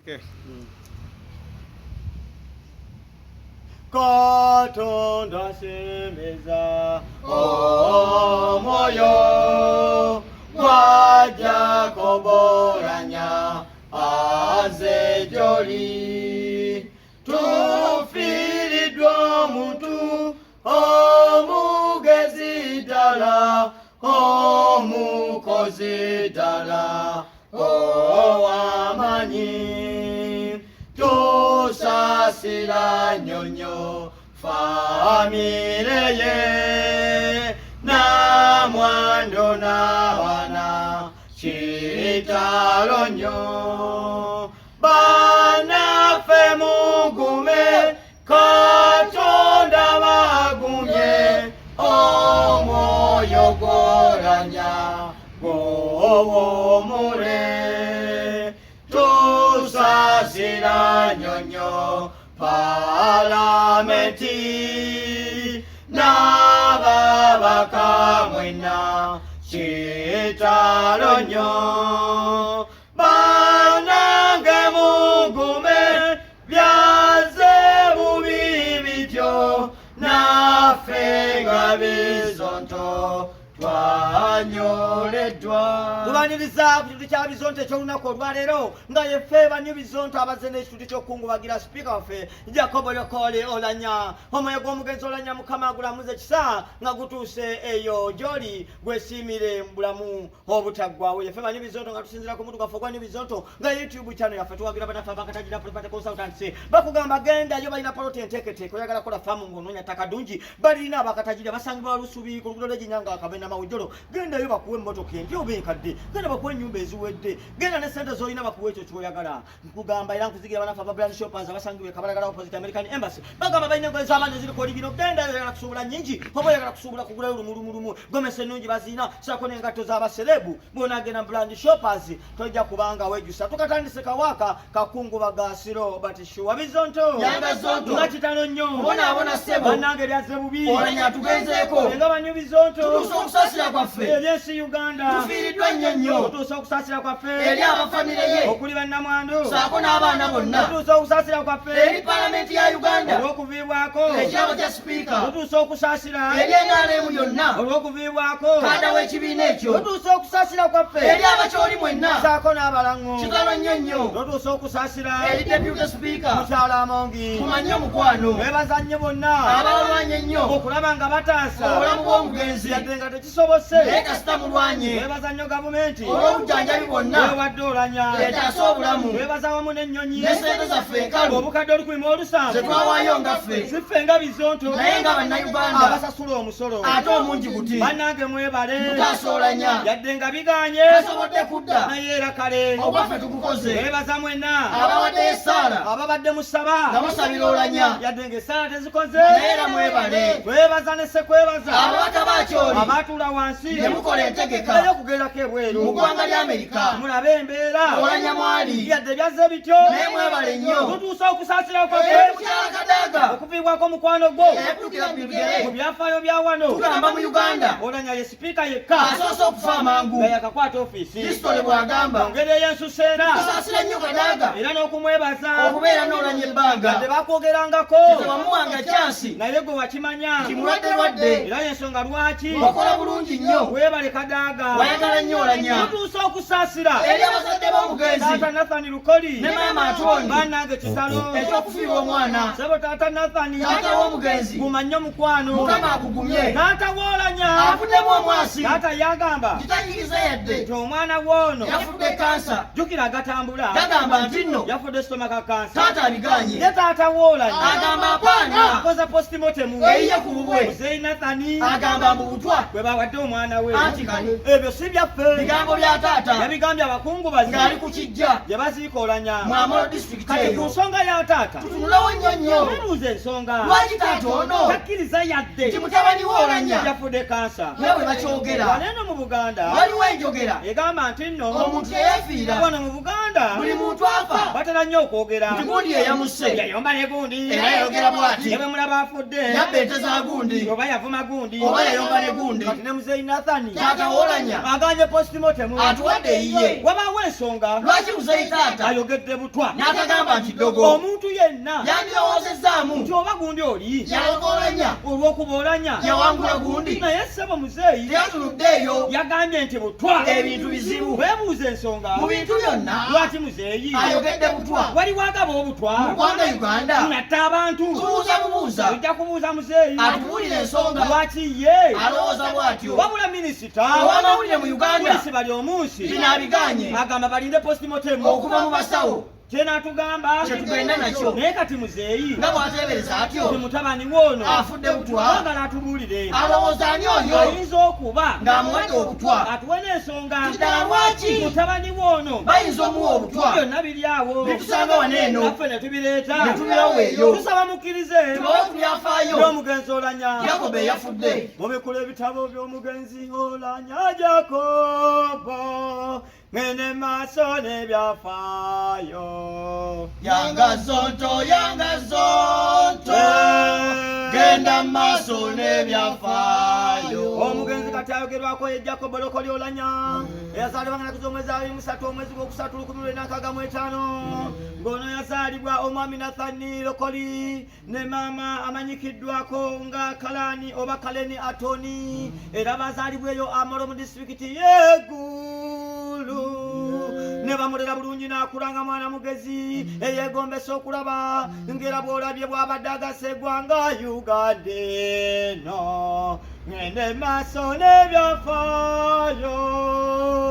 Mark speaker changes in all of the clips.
Speaker 1: Okay. Katonda asemeza omwoyo gwa Jakobo Olanya aze gy'oli tufiiriddwa omuntu omugezi ddala omukozi ddala owamanyi tusasira nyonyo famire ye namwando n'abana kitalo nyo banaffe mugume Katonda bagumye omwoyo gwolanya gwowomule tusasira nyonyo palamenti n'ababaka mwena kitalo nyo Banange mugume byaze bubi bityo naffe nga bizonto twanyoleddwa.
Speaker 2: Tubaniriza ku kitundu kya Bizonto eky'olunaku olwaleero nga yeffe banyu Bizonto abazze n'ekitundu ky'okukungubagira sipiika waffe Jacob Lokoli Olanya. Omwoyo gw'omugenzi Olanya Mukama agulamuze kisa nga gutuuse eyo gy'oli gwesiimire mu bulamu obutaggwawo. Yeffe banyu Bizonto nga tusinzira ku mutu gwaffe ogwa New Bizonto nga YouTube channel yaffe tuwagira banaffe abakatagira Property Consultants bakugamba gendayo balina poloti enteeketeeke oyagala kukola faamu ng'onoonya ttaka ddungi balina abakatagira basangibwa Lusubi ku luguudo lw'eginya nga Kabena Mawujjolo gendayo bakuwe emmotoka empya oba enkadde genda bakuwe ennyumba eziwedde genda ne ssente z'olina bakuwe ekyo ky'oyagala nkugamba era nkuzigira banaffe aba brand shoppers abasangibwa e Kabalagala opposite American Embassy bagamba balina engoye z'abaana eziriko olibiro gendayo oyagala kusuubula nnyingi oba oyagala kusuubula kugulayo lumu lumu lumu gomesa ennungi baziina sako n'engatto z'abaserebu bw'onaagenda mu brand shoppers tojja kubanga wejjusa tukatandise kawaaka kakungubaga siro batishuwa bizonto nga kitalo nnyo
Speaker 3: bonaabona ssebo
Speaker 2: bannange byazze bubi
Speaker 3: olanya tugenzeeko
Speaker 2: nga banyu bizonto
Speaker 3: tutuusa okusaasira kwaffe
Speaker 2: eri ensi uganda
Speaker 3: tufiiriddwa nnyo nnyo
Speaker 2: tutuusa okusaasira kwaffe
Speaker 3: eri abafamire ye
Speaker 2: okuli bannamwandu
Speaker 3: saako n'abaana bonna
Speaker 2: tutuusa okusaasira kwaffe
Speaker 3: eri palamenti ya uganda
Speaker 2: olw'okuviibwako
Speaker 3: ekirabo kya sipiika
Speaker 2: tutuusa okusaasira
Speaker 3: eri NRM yonna
Speaker 2: olw'okuviibwako
Speaker 3: kaada w'ekibiina ekyo
Speaker 2: tutuusa okusaasira kwaffe
Speaker 3: eri abakyoli mwenna
Speaker 2: saako n'abalango
Speaker 3: kitalo nnyo nnyo
Speaker 2: tutuusa okusaasira
Speaker 3: eri deputy sipiika
Speaker 2: mukyala Amongi
Speaker 3: tumanye omukwano
Speaker 2: beebaza nnyo bonna
Speaker 3: abalwanye ennyo
Speaker 2: okulaba nga bataasa
Speaker 3: obulamu bw'omugenzi
Speaker 2: yadde nga tekisobose
Speaker 3: naye kasita mulwanye
Speaker 2: beebaza nnyo gavumenti
Speaker 3: olw'obujjanjabi bwonna
Speaker 2: weewadde olanya
Speaker 3: etaasa obulamu
Speaker 2: beebaza wamu n'ennyonyi
Speaker 3: ne ssente zaffe enkalu
Speaker 2: obukadde 1007
Speaker 3: ze twawaayo nga ffe
Speaker 2: si ffe nga bizonto
Speaker 3: naye nga bannayuganda
Speaker 2: abasasula omusolo
Speaker 3: ate omungi guti
Speaker 2: bannange mwebale
Speaker 3: mutaasa olanya
Speaker 2: yadde nga biganye
Speaker 3: tasobodde kudda
Speaker 2: naye era kale
Speaker 3: ogwaffe tugukoze
Speaker 2: beebaza mwenna
Speaker 3: abawaddeyo essaala
Speaker 2: ababadde musaba
Speaker 3: nga musabira olanya
Speaker 2: yadde nga essaala tezikoze
Speaker 3: naye era mwebale
Speaker 2: kwebaza ne sekwebaza
Speaker 3: ababaka bakyoli
Speaker 2: abatuula wansi
Speaker 3: ne mukola entegeka
Speaker 2: ey'okugendako ebweru
Speaker 3: mu ggwanga lya Amerika
Speaker 2: mulabe embeera
Speaker 3: olanya mwali
Speaker 2: yadde byazze bityo
Speaker 3: naye mwebale nnyo
Speaker 2: tutuusa okusaasira kwaffe
Speaker 3: eri mukyala Kadaga
Speaker 2: okuviibwako mukwano gwo
Speaker 3: eyaddukira mu bigere
Speaker 2: mu byafaayo bya wano
Speaker 3: tugamba mu Uganda
Speaker 2: olanya ye sipiika yekka
Speaker 3: asoose okufa amangu
Speaker 2: nga yakakwata ofiisi
Speaker 3: hisitole bw'agamba
Speaker 2: mu ngeri ey'ensuseera
Speaker 3: tusaasira nnyo Kadaga
Speaker 2: era n'okumwebaza
Speaker 3: okubeera n'olanya ebbanga
Speaker 2: yadde bakwogerangako
Speaker 3: tewamuwanga kyansi
Speaker 2: naye gwe wakimanya
Speaker 3: nti mulwadde lwadde
Speaker 2: era y'ensonga lwaki
Speaker 3: okola bulungi nnyo
Speaker 2: weebale Kadaga
Speaker 3: wayagala nnyo olanya
Speaker 2: tutuusa okusaasira
Speaker 3: eri abazadde b'omugenzi
Speaker 2: taata Nathani Lukoli
Speaker 3: ne maama Atwongi
Speaker 2: bannange kitalo
Speaker 3: eky'okufiirwa omwana
Speaker 2: sebo taata Nathani
Speaker 3: taata w'omugenzi
Speaker 2: guma nnyo mukwano
Speaker 3: Mukama akugumye
Speaker 2: taata w'olanya
Speaker 3: avuddemu omwasi
Speaker 2: taata yagamba
Speaker 3: kitanyiriza yadde
Speaker 2: nti omwana w'ono
Speaker 3: yafudde kansa
Speaker 2: jjukira agatambula
Speaker 3: gagamba nti nno
Speaker 2: yafudde stomaka kansa
Speaker 3: taata abiganye
Speaker 2: ye taata w'olanya
Speaker 3: agamba apaana
Speaker 2: akoze postmortem
Speaker 3: eyiye ku bubwe
Speaker 2: Muzeeyi Nathani
Speaker 3: agamba mbu butwa
Speaker 2: bwe bawadde omwana we
Speaker 3: anti kano
Speaker 2: ebyo si byaffe
Speaker 3: bigambo bya taata
Speaker 2: yabigambye abakungubazi
Speaker 3: ng'ali ku kijja
Speaker 2: gye baziika olanya
Speaker 3: mu Amolo disitulikiti
Speaker 2: kati ku
Speaker 3: eyo
Speaker 2: nsonga ya taata
Speaker 3: tutunulawo nnyo nnyo
Speaker 2: webuuza ensonga
Speaker 3: lwaki taata ono
Speaker 2: takkiriza yadde
Speaker 3: nti mutabani we olanya
Speaker 2: yafudde kansa
Speaker 3: nga bwe bakyogera
Speaker 2: wano eno mu Buganda
Speaker 3: waliwo enjogera
Speaker 2: egamba nti nno
Speaker 3: omuntu yeyefiira
Speaker 2: wano mu Buganda Bannayuganda
Speaker 3: Buli muntu afa
Speaker 2: batera nnyo okwogera
Speaker 3: nti gundi yeyamusse,
Speaker 2: yayomba ne gundi,
Speaker 3: era yayogera bw'ati,
Speaker 2: ne bwe mulaba afudde
Speaker 3: yabba ente za gundi,
Speaker 2: oba yavuma gundi,
Speaker 3: oba yayomba ne gundi.
Speaker 2: Kati ne muzeeyi Nathani
Speaker 3: Taata Oulanyah
Speaker 2: aganye postmortem,
Speaker 3: atuwadde eyiye.
Speaker 2: Wabaawo ensonga
Speaker 3: Lwaki muzeeyi taata
Speaker 2: ayogedde butwa
Speaker 3: n'atagamba nti ddogo?
Speaker 2: Omuntu yenna
Speaker 3: Yandirowoozezaamu
Speaker 2: nti oba gundi oli
Speaker 3: yaloga Oulanyah,
Speaker 2: olw'okuba Oulanyah
Speaker 3: yawangula gundi.
Speaker 2: Naye ssebo muzeeyi
Speaker 3: Teyatunudde eyo.
Speaker 2: yagambye nti butwa.
Speaker 3: Ebintu bizibu.
Speaker 2: Weebuuza ensonga
Speaker 3: Mu bintu byonna
Speaker 2: lwaki muzeeyi
Speaker 3: ayogedde butwa
Speaker 2: waliwo agaba obutwa
Speaker 3: mu ggwanga Uganda.
Speaker 2: Natta abantu.
Speaker 3: Tubuuza bubuuza.
Speaker 2: Ojja kubuuza muzeeyi
Speaker 3: Atubuulire ensonga
Speaker 2: lwaki ye
Speaker 3: alowooza bw'atyo.
Speaker 2: Wabula minisita
Speaker 3: ow'amawulire mu Uganda
Speaker 2: Polisi bali omunsi
Speaker 3: bino abiganye
Speaker 2: agamba balinde postmortem
Speaker 3: okuva mu basawo
Speaker 2: kyenaatugamba
Speaker 3: kyetugenda nakyo.
Speaker 2: Naye kati muzeeyi
Speaker 3: Nga bw'ateebereza atyo
Speaker 2: ti mutabani woono
Speaker 3: afudde butwa,
Speaker 2: agala atubuulire
Speaker 3: alowooza ani oyo
Speaker 2: ayinza okuba
Speaker 3: ng'amuwadde obutwa?
Speaker 2: Atuwe n'ensonga
Speaker 3: Ddala lwaki
Speaker 2: mutabani woono
Speaker 3: bayinza omuwa obutwa?
Speaker 2: Byonna biri awo
Speaker 3: Bitusanga wano eno
Speaker 2: naffe ne tubireeta
Speaker 3: ne tubibawa eyo.
Speaker 2: Tusaba mukkirize
Speaker 3: Tubawe ku byafaayo
Speaker 2: by'omugenzi Oulanyah.
Speaker 3: Yakobo eyafudde.
Speaker 2: Mubikula ebitabo by'omugenzi Oulanyah Jakobo, ngende maaso n'ebyafaayo.
Speaker 1: Yanga zonto, yanga zonto, genda maaso n'ebyafaayo.
Speaker 2: Omugenzi kati ayogerwako ye Jacob Lokoli Oulanyah, eyazaalibwa nga naku z'omwezi 23 omwezi gwokusatu 1965, ng'ono yazaalibwa omwami Nathani Lokoli ne maama amanyikiddwako nga Kalani oba Kaleni Atoni, era bazaalibwa eyo Amolo mu disitulikiti y'Eggulu, ne bamulera bulungi n'akula nga mwana mugezi eyeegombesa okulaba ng'era bw'olabye bw'abadde agasa eggwanga Uganda eno. Ngende maaso n'ebyafaayo.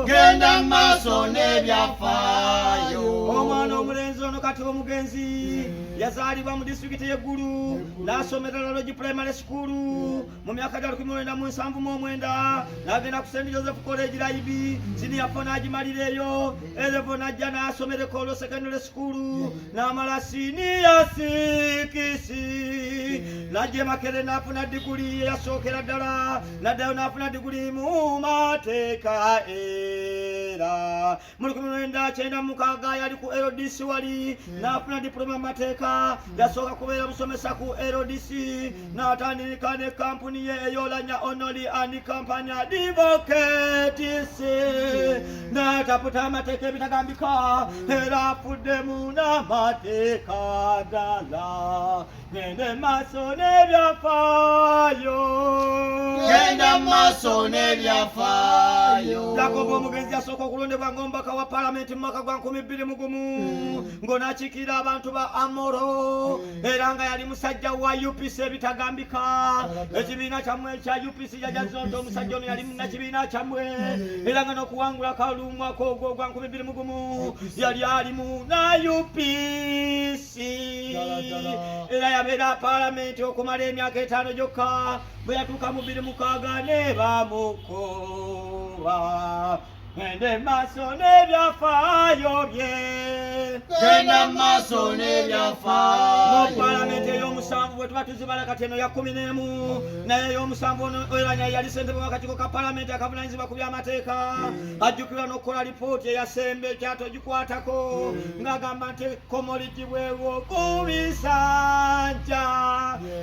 Speaker 1: Genda maaso n'ebyafaayo.
Speaker 2: Omwana omulenzi ono kati omugenzi yazaalibwa mu disitulikiti y'Eggulu n'asomera Lalogi Primary School mu myaka gya 1979, n'agenda ku St Joseph College Layibi, senior four n'agimalira eyo, A level n'ajja n'asomera Kololo Secondary School n'amala senior six, n'ajja e Makerere n'afuna diguli eyasookera ddala, n'addayo n'afuna diguli mu mateeka, era mu 1996 yali ku LDC wali n'afuna diploma mu mateeka. Yasooka kubeera musomesa ku LDC, n'atandika ne kampuni ye ey'Oulanyah Onoli and Company Advocates, n'ataputa amateeka ebitagambika, era afuddemu n'amateeka ddala. Ngende maaso n'ebyafaayo.
Speaker 1: Genda maaso n'ebyafaayo.
Speaker 2: Yakobo omugenzi yasooka okulondebwa ng'omubaka wa paalamenti mu mwaka gwa 2001, ng'onaakiikirira abantu ba Amoro, era nga yali musajja wa UPC ebitagambika, ekibiina kyammwe ekya UPC. Jajazonto omusajja ono yali munnakibiina kyammwe, era nga n'okuwangula kalulu mu mwaka ogwo ogwa 2001 yali ali mu na UPC, era yabeera paalamenti okumala emyaka 5 gyokka. Bwe yatuuka mu 2006 ne bamukuba. Ngende maaso n'ebyafaayo bye.
Speaker 1: Genda maaso
Speaker 2: Mu
Speaker 1: n'ebyafaayo.
Speaker 2: paalamenti ey'omusanvu bwe tuba tuzibala, kati eno ya 11 naye ey'omusanvu, ono era yali ssentebe w'akakiiko ka paalamenti akavunanyizibwa ku byamateeka. Ajjukirwa n'okukola lipooti eyasemba ekyato gikwatako ng'agamba nti ekkomo ligibwewo ku bisanja.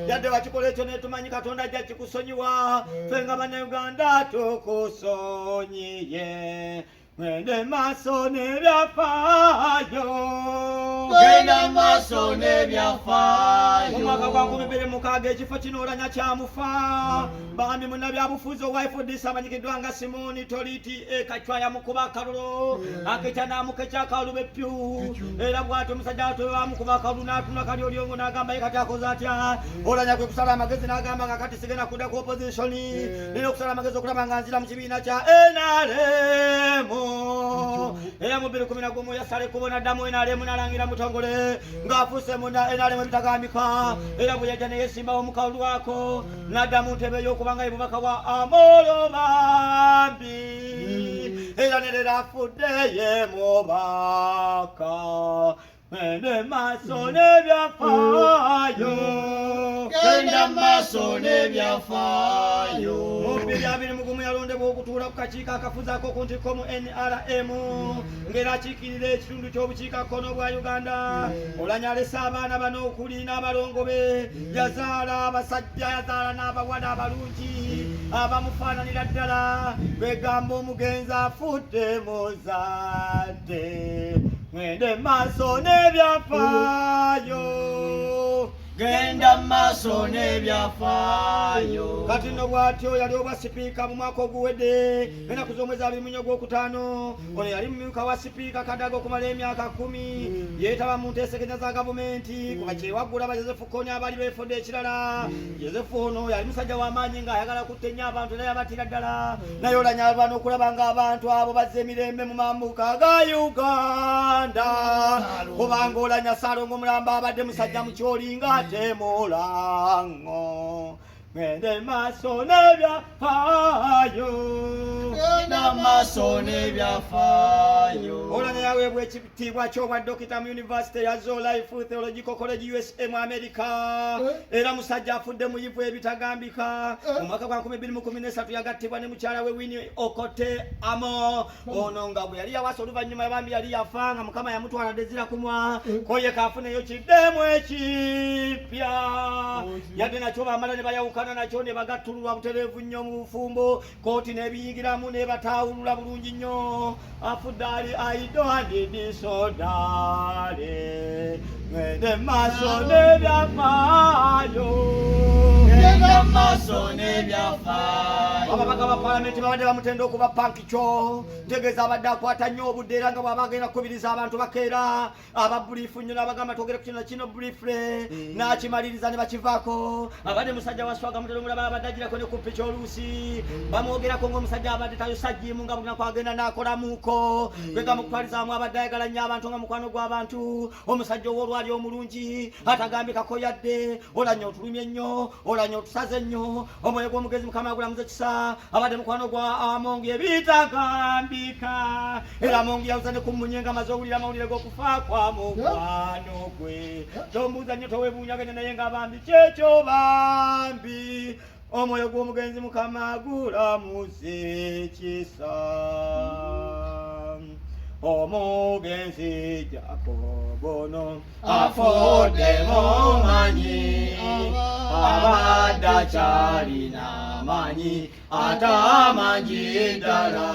Speaker 2: Yadde bakikola ekyo, netumanyi Katonda ajja kikusonyiwa. Ffe nga Bannayuganda tukusonyiye. Ngende maaso n'ebyafaayo.
Speaker 1: Genda maaso n'ebyafaayo.
Speaker 2: Mu mwaka gwa 2006 ekifo kino Oulanyah kyamufa. Bambi munnabyabufuzi owa FDC amanyikiddwa nga Simoni Toliti Ekacwa yamukuba akalulu akekya n'amukekya akalulu bepyu, era bw'atyo omusajja ate bamukuba akalulu n'atuna kali olyongo n'agamba ye kati akoze atya. Oulanyah kwe kusala amagezi n'agamba nga kati sigenda kudda ku opposition, nina okusala amagezi okulaba nga nzira mu kibiina kya NRM, era mu 2011 yasala ekkubo n'addamu NRM n'alangira mutongole ng'afuuse munda NRM ebitagambika, era bwe yajja neyesimbawo mu kalulu ako n'adda mu ntebe ey'okubanga ye mubaka wa Amolo bambi, era ne leero afudde ye mubaka. Ene maaso n'ebyafaayo.
Speaker 1: Genda Genda maaso n'ebyafaayo.
Speaker 2: Mu 2021 yalondebwa okutuula ku kakiiko akafuzaako ku ntikko mu NRM ng'era akiikirira ekitundu ky'obukiikakkono bwa Uganda. Olanya alese abaana bano okuli n'abalongo be. Yazaala abasajja, yazaala n'abawala abalungi abamufaananira ddala. Begamba omugenzi afudde muzadde. Mwende maaso n'ebyafaayo.
Speaker 1: Genda maaso n'ebyafaayo.
Speaker 2: Kati nno bw'atyo yali obwa sipiika mu mwaka oguwedde ennaku z'omwezi 24 Ogwokutaano. Ono yali mumyuka wa sipiika Kadaga okumala emyaka 10. Yeetaba mu nteeseganya za gavumenti kuba kyewaggula ba Yosefu Kony abaali beefudde ekirala. Yosefu ono yali musajja w'amaanyi ng'ayagala kutta ennyo abantu era yabattira ddala. Naye Olanya alwana okulaba ng'abantu abo bazza emirembe mu mambuka ga Uganda, kubanga Olanya Ssaalongo Mulamba abadde musajja mukyoli ng'atemulango. Ngende maaso n'ebyafaayo.
Speaker 1: Genda maaso n'ebyafaayo.
Speaker 2: Olanya yaweebwa ekitiibwa ky'obwa dokita mu yunivasite ya Zoe Life Theological College USA mu America. Era musajja afudde muyivu ebitagambika. Mu mwaka gwa 2013 yagattibwa ne mukyala we Winnie Okote Amo. Ono nga bwe yali yawasa oluvannyuma yabambi yali yafa nga Mukama yamutwala dezira kumwa koye kafuneyo kiddemu ekipya. Yadde nakyo bamala ne bayawukana nakyo ne bagattululwa butereevu nnyo mu bufumbo, kooti n'ebiyingiramu ne bataawulula bulungi nnyo. Afudde ali idle and disorderly. Ngende maaso n'ebyafaayo.
Speaker 1: Genda maaso n'ebyafaayo.
Speaker 2: Ababaka ba palamenti babadde bamutenda okuba punctual. Ntegeeza abadde akwata nnyo obudde, era nga bw'aba agenda kukubiriza abantu bakeera aba brief nnyo n'abagamba twogere ku kino kino briefly, n'akimaliriza ne bakivaako. Abadde musajja wa swagger, mutera omulaba abadde agirako ne ku piki oluusi. Bamwogerako ng'omusajja abadde tayosa gym, nga buli lunaku agenda n'akolamuuko. Kwega mu kutwalizaamu abadde ayagala nnyo abantu, nga mukwano gw'abantu, omusajja ow'olwali omulungi atagambikako yadde. Olanya otulumye nnyo, Olanya otusaze nnyo. Omwoyo gw'omugezi Mukama agulamuze kisa. Abadde mukwano gwa Amongi ebitagambika, era Amongi yawuza ne ku mmunye nga amaze owulira amawulire g'okufa kwa mukwano gwe. Tombuuza nnyo, toweebuunyaganya, naye nga bambi kyekyo bambi. Omwoyo gw'omugenzi Mukama gulamuze kisa. Omugenzi Jakobono
Speaker 1: afudde mumanyi, abadde akyalina amanyi ate amangi ddala.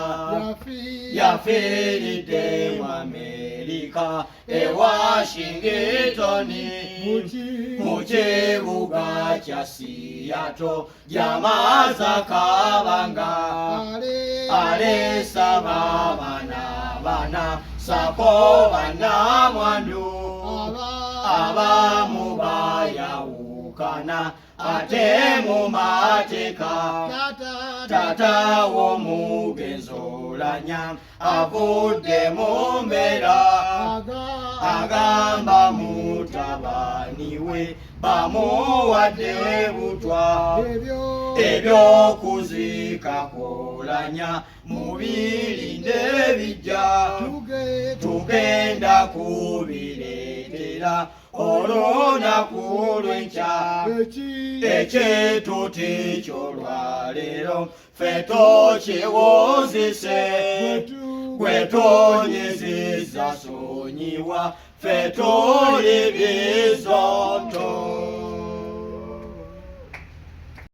Speaker 1: Yafiiridde mu Amerika e Washington, mu kibuga kya Seattle, gyamaze akabanga. Alesa baabana bana sako bannamwandu, abamu bayawukana ate mu mateeka. Tata w'omugenzi Olanya avudde mu mbeera, agamba mutabani we bamuwadde butwa. Ebyokuziika kw'Olanya mubirinde bijja, tugenda kubireetera olunaku lw'enkya. Ekyetuti ky'olwaleero ffe tokiwuzise, gwe tonyiziza sonyiwa, ffe tuli bizonto.